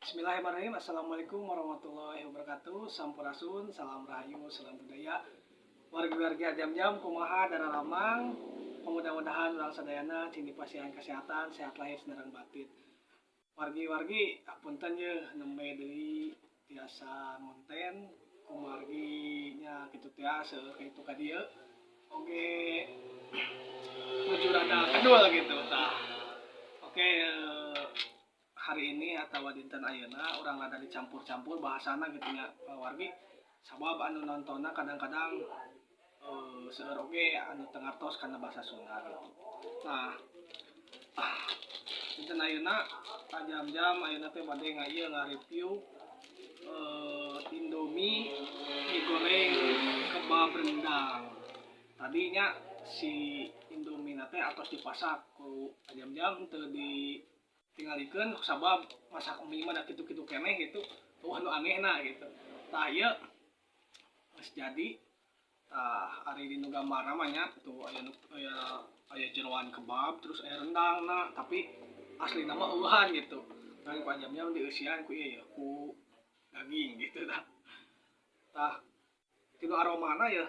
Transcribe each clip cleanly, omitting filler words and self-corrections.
Bismillahirrahmanirrahim. Assalamualaikum warahmatullahi wabarakatuh. Sampurasun, salam rahayu, salam budaya. Wargi-wargi jam-jam kumaha dararamang. Mudah-mudahan urang sadayana cing dipasihan kesehatan, sehat lahir sareng batin. Wargi-wargi apunten ye nembe deui tiasa ngonten kumargi nya kitu teh seueur kitu ka dieu. Oge nuju rada kedul gitu tah. Oke, hari ini atau dinten ayeuna urang rada dicampur-campur bahasana gitu nya wargi. Sabab anu nontonna kadang-kadang seueur oge anu teu ngartos kana bahasa Sunda gitu. Nah, dinten ayeuna jam-jam ayeuna teh bade ngaieu ngareview Indomie mie goreng kebab rendang. Tadinya si Indomie teh atos dipasak ku jam-jam teu ditinggalikeun sabab masak mie mah da kitu-kitu keneh gitu. Eueuh nu anehna gitu. Tah ieu geus jadi. Tah ari dinu gambarna mah nya tuh aya aya aya jeroan kebab terus aya rendangna, tapi aslina mah eueuhan gitu. Ngan ku jam-jam dieusian ku ieu ku daging gitu tah. Tah tinu aromana ya.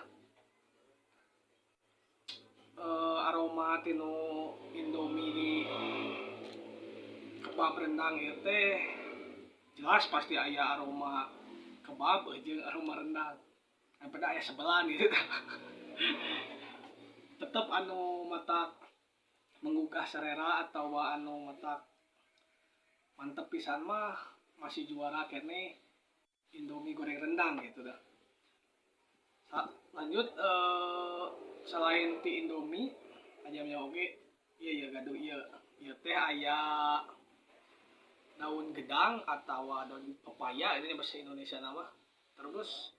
Aroma tinu Indomie kebab rendang ieu teh jelas pasti aya aroma kebab jeung aroma rendang. Pada aya sebelan gitu. Tetep anu matak menggugah selera atau anu matak mantep pisan mah masih juara kene Indomie goreng rendang gitu dah. Lanjut selain ti Indomie ajamnya oge iya ya gaduh iya ieu teh aya daun gedang atau daun pepaya ini bahasa Indonesia nama. Terus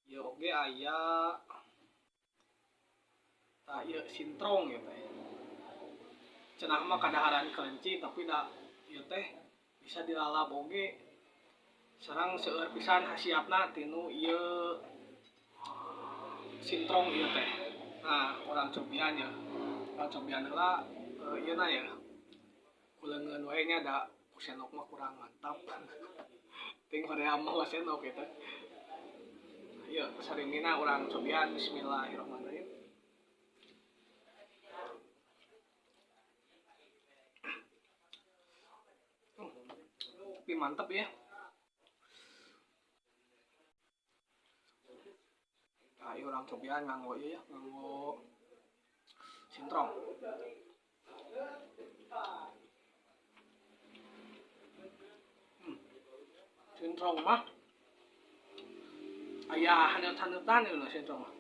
ieu oge aya tah ieu sintrong gitu teh. Cenah mah kadaharan kelenci tapi da ieu teh bisa dilalap oge. Sareng seueur pisan khasiatna tinu ieu sintrong ieu teh. Nah, urang cobian ya. Urang cobian heula ieu na ya. Ku leungeun wae nya da ku sendok mah kurang mantap. Ting hoream mah sendok gitu. Ieu sarimina urang cobian bismillahirrahmanirrahim. Tapi mantap ya. Nah, ieu urang cobian nganggo ieu ya, nganggo sintrong. Sintrong mah aya haneut-haneutan ieu sintrong mah.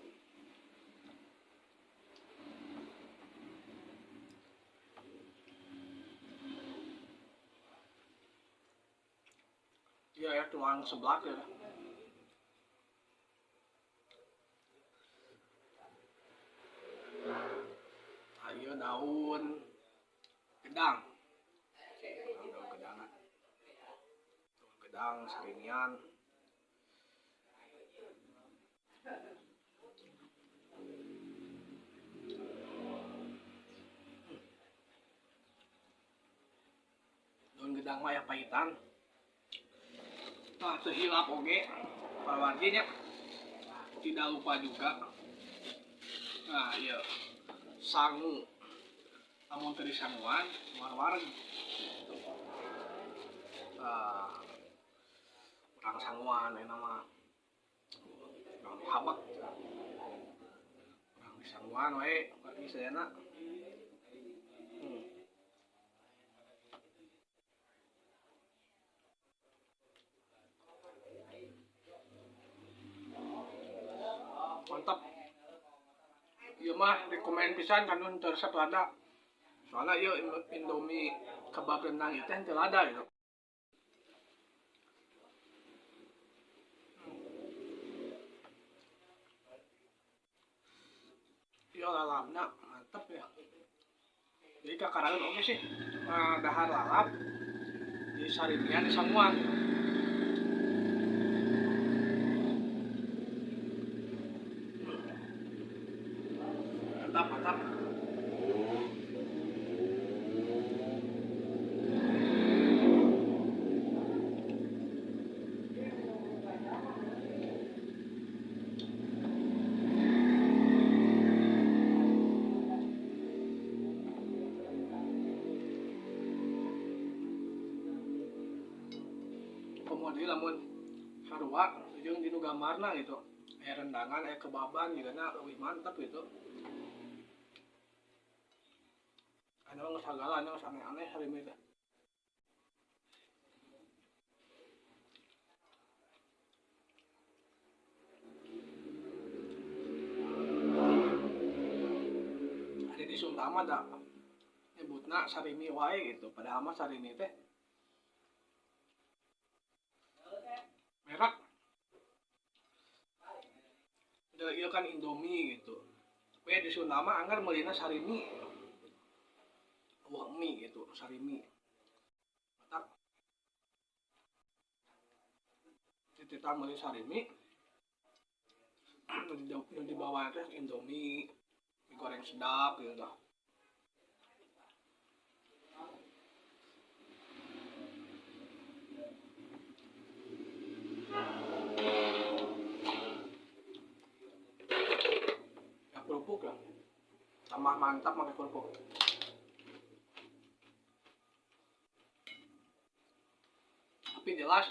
Iya ya, tuang seblak ya. Ayo daun gedang. Oke, daun gedangan. Daun gedang sarinian. Daun gedang mah ya pahitan. Nah, teu hilap oge pawargi nya. Tidak lupa juga. Nah, iya sangu. Lamun teu disanguan war-wareg. Nah, urang sanguan eta mah. Urang dihabek. Urang disanguan wae wargi sadayana. Mantap. Ieu mah rekomen pisan kanu teu resep lada. Soalna ieu Indomie kebab rendang ieu teh teu lada gitu. Ieu lalapna mantep ya. Jadi kakaraeun oge sih. Nah, dahar lalap di sarimian disanguan. Mantap, mantap. Jadi lamun sarua jeung dinu gambarna gitu. Aya rendangan, aya kebaban jigana leuwih mantep gitu. Anu geus sagala anu geus aneh-aneh sarimi teh. Ari di Sunda mah da nyebutna sarimi wae gitu, padahal mah sarimi teh merek. Da ieu kan Indomie gitu. We di Sunda mah anggar meulina sarimi. Wah mie gitu, sarimi. Matak titah meuli sarimi nu dibawa teh Indomie, mie goreng sedap gitu dah. Ya kerupuk ya. Tambah mantap pakai kerupuk. Tapi jelas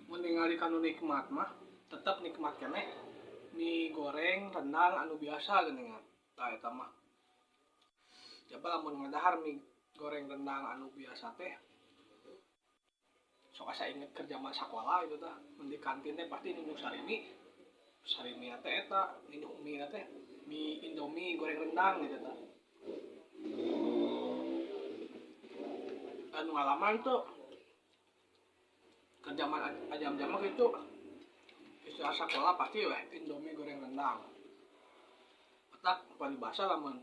mun ningali kanu nikmat mah tetep nikmat keneh mie goreng rendang anu biasa geuningan. Tah eta mah. Coba lamun ngadahar mie goreng rendang anu biasa teh sok asa inget keur jaman sakola gitu tah. Mun di kantin teh pasti ninyu sarimi. Sarimi teh eta, ninyu mie teh mie Indomie goreng rendang gitu tah. Anu ngalaman tuh ke zaman ajam-jam gitu istilah sekolah pasti weh Indomie goreng rendang. Otak paribasa lamun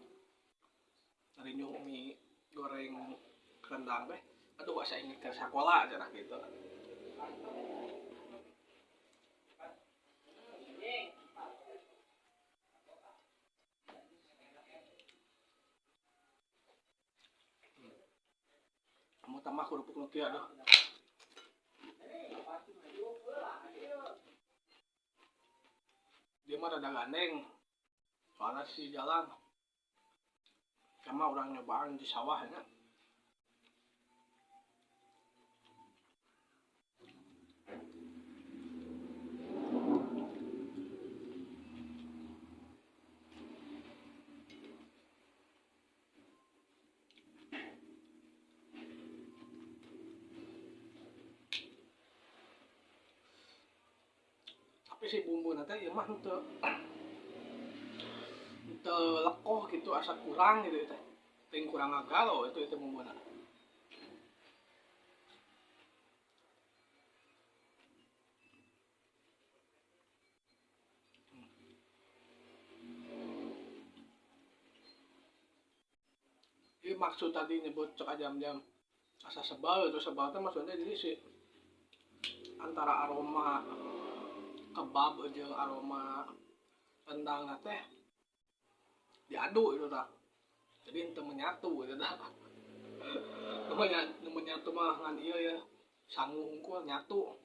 narinyuh mie goreng rendang teh aduh asa inget ke sekolah cenah gitu. Mau tambah kerupuk nu kieu aduh. Dia mah rada gandeng soalnya si jalan sama orang nyobaan di sawah ya. Tapi si bumbu nanti ya mah henteu lekoh gitu, asa kurang gitu teh. Ting kurang ngagalo itu bumbuna. Ini maksud tadi nyebut cek jam-jam asa sebal itu sebal teh maksudnya jadi si antara aroma kebab jeung aroma rendang teh diadu itu tah. Jadi henteu menyatu gitu tah. Nu menyatu mah ngan ieu ya, sangu hungkul nyatu.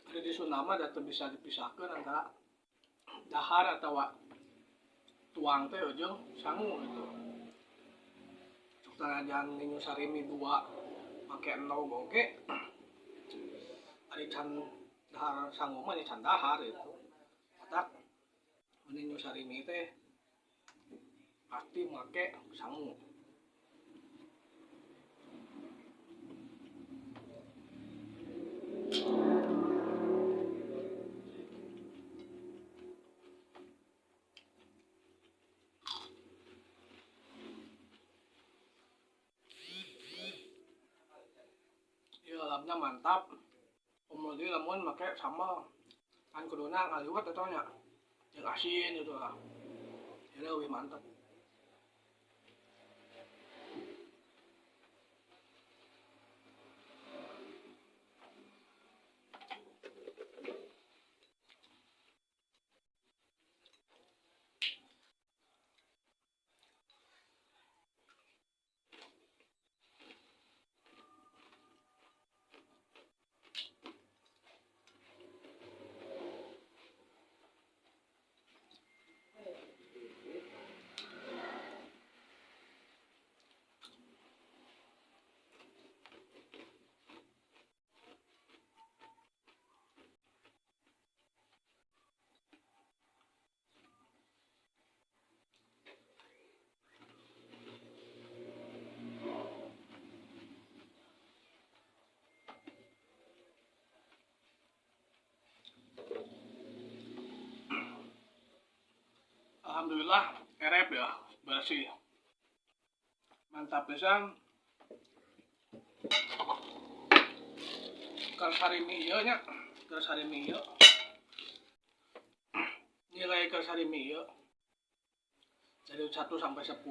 Ada di Sunda mah da teu bisa dipisahkeun antara dahar atau tuang teh jeung sangu gitu. Cuk sanajan ninyu sarimi dua make endog oge ari can dahar sangu mah can dahar gitu. Matak mun ninyu sarimi teh pasti make sangu. Lalapna mantap. Kemudian lamun make sambal kan kuduna ngaliwet eta nya. Jeung asin gitu lah. Jadi lebih mantap. Alhamdulillah erep ya, bersih, mantap pisan. Keur sarimi ieu nya, keur sarimi ieu, nilai keur sarimi ieu dari 1 sampai 10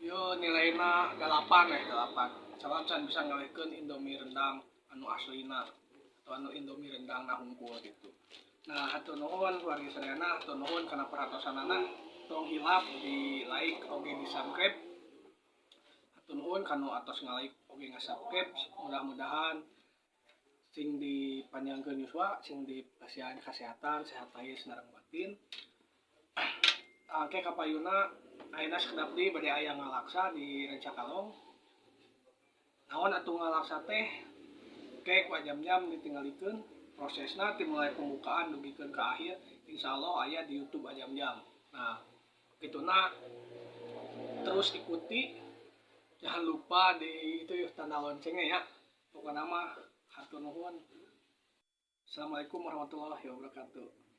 yo nilainya 8 ya, 8. Soalnya can bisa ngalihkeun Indomie rendang anu aslina atau anu Indomie rendang nah hungkul gitu. Nah, hatur nuhun wargi sadayana, hatur nuhun kana perhatosanana. Tong hilap di like oge di subscribe. Hatur nuhun kanu atos nge-like oge nge-subscribe. Mudah-mudahan sing dipanjangkeun yuswa, sing dipasihan kesehatan, sehat lahir sareng batin. Oke, kapayuna ayeuna sakedap deui bade aya ngalaksa di Rancakalong. Naon atuh ngalaksa teh? Oke, ku jam-jam ditinggalikeun prosesna dimulai pembukaan dugikeun ke akhir, insyaallah aya di YouTube Ajam-Jam. Nah, ituna terus ikuti, jangan lupa di itu ya, tanda loncengnya ya. Pokoknya mah hatur nuhun. Assalamualaikum warahmatullahi wabarakatuh.